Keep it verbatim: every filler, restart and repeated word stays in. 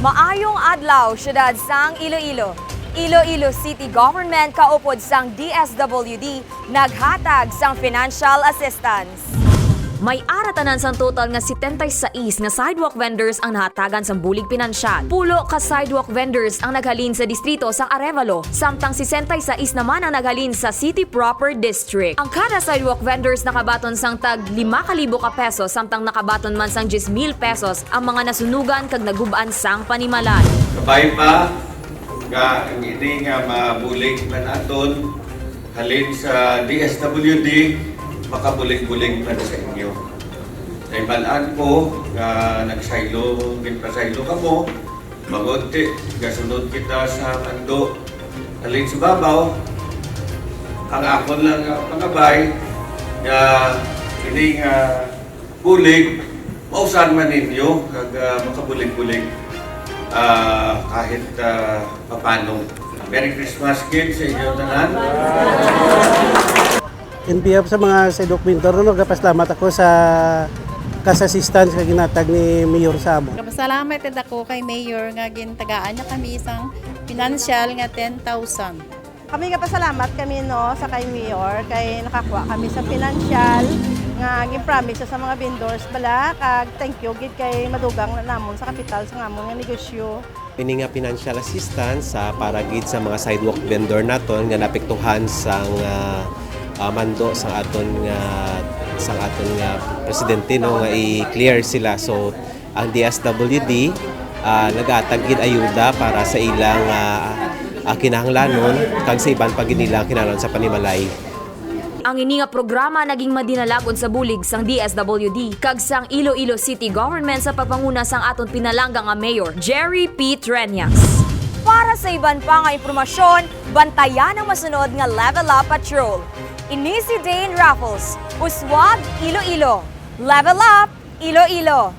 Maayong adlaw, siyudad sang Iloilo. Iloilo City Government kaupod sang D S W D naghatag sang financial assistance. May ara tanan sang total nga setenta y seis nga sidewalk vendors ang nahatagan sang bulig pinansyal. Pulo ka sidewalk vendors ang naghalin sa distrito sang Arevalo, samtang sesenta y seis naman ang naghalin sa City Proper District. Ang kada sidewalk vendors nakabaton sang tag lima ka libo ka pesos, samtang nakabaton man sang diyes mil pesos ang mga nasunugan kag nagub-an sang panimalay. Kabay pa nga ang ini nga mabulig man aton halin sa D S W D, makabulig-bulig man sa inyo. Nahibalaan ko nga nagsaylo, ginpasaylo kamo, bangod ti gasunod kita sa mando halin sa babaw. Ang akon lang nga pangabay nga ini nga bulig, mausan man ninyo kag, ah, makabulig-bulig, ah, kahit, ah, papano. Merry Christmas gid sa inyo tanan. In behalf sa mga sidewalk vendor, no, nagapasalamat ako sa cash assistance nga ginatag ni Mayor sa amo. Kapasalamat gid ako kay Mayor nga gintagaan niya kami isang financial nga ten thousand. Kami nga pasalamat kami, no, sa kay Mayor kay nakakuha kami sa financial nga gin-promise sa mga vendors bala, kag thank you gid kay madugang na namon sa kapital sa ngamon nga negosyo. Ini nga financial assistance sa para gid sa mga sidewalk vendor naton nga naapektuhan sang, ah, ah, mando sang aton nga, sang aton nga presidente, no, nga i-clear sila. So, ang D S W D, ah, nagahatag gid ayuda para sa ilang, ah, ah, kinahanglanon kag sa iban pa gid nila kinahanglan sa panimalay. Ang ini nga programa naging madinalagon sa bulig sang D S W D kag sang Iloilo City Government sa pagpanguna sang aton pinalangga nga Mayor, Jerry P. Treñas. Para sa iban pa nga impormasyon, bantayan ang masunod nga Level Up Patrol. Ini si Dane Raffles, Uswag, Iloilo. Level Up, Iloilo.